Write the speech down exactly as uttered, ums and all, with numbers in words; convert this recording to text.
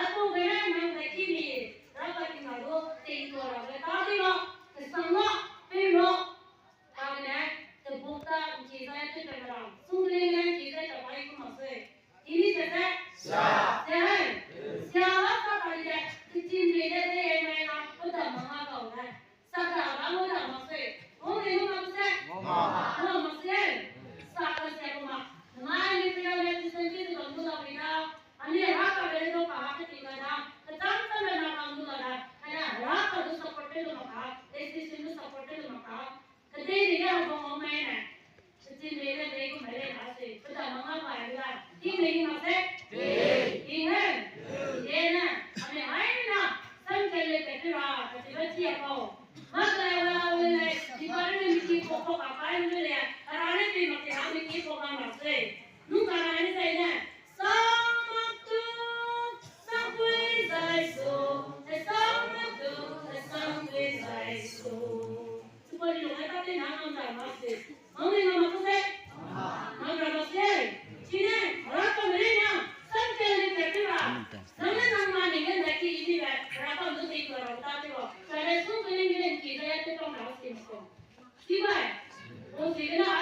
Apau gene nang daki mi, raka tingna du, tei tua ra ge ta di lo, kesang lo, pei lo. Kagene, tebuk ta, nki zai te pe ra, sungkling ne nki zai ta bai ku ma sui. Ini se se? Sia. Sia he? Sia la sa ta di de, kechin rei de de e mai na, pe da ma nga gau de. Saka ba ngau da mak se. Ngau ne ngau mak se. Ngau mak. Ngau mak se. Saka sia ngau mak. Ngai ne pia le Christian ki de bam du la wi da. Ani ra ka le do ka ha ke ti ga da. Ka chang chang le na ka du la da. Ka ya ra ka du support te lu mak ka. S C C du support te lu mak ka. Ka de de ya ba ngau mai ne. Kechin rei ne dei gu mai le na se, pe da ma nga bai la. Ting le ing mak se? Ting. Ting e? Ting e. Ane ai na, sam ke le te ra, ka ti ba chi a kau. Ma ka le wa le le, di ba le mi ki ko ko ka kai le le, ka ra le ti ma ki ra mi ki ko ka ma se. Nu ka ra le se ne. Sang mak tu, sang pui zai su, e sang mak tu, e sang pui zai su. Chipau di lung ai ta te na ngam da mak se. Ngam ne ngam mak ku se. Ngam ra mak se. Chine, ra ka mere na, sam ke le ke te ra. Nang ne nang ma ni ne na ki i ti ra, ra ka lu ti ko ra ta te ro. Sa le sung ke ne ni ne ki da ya te pa na se ko. Sibai, o si na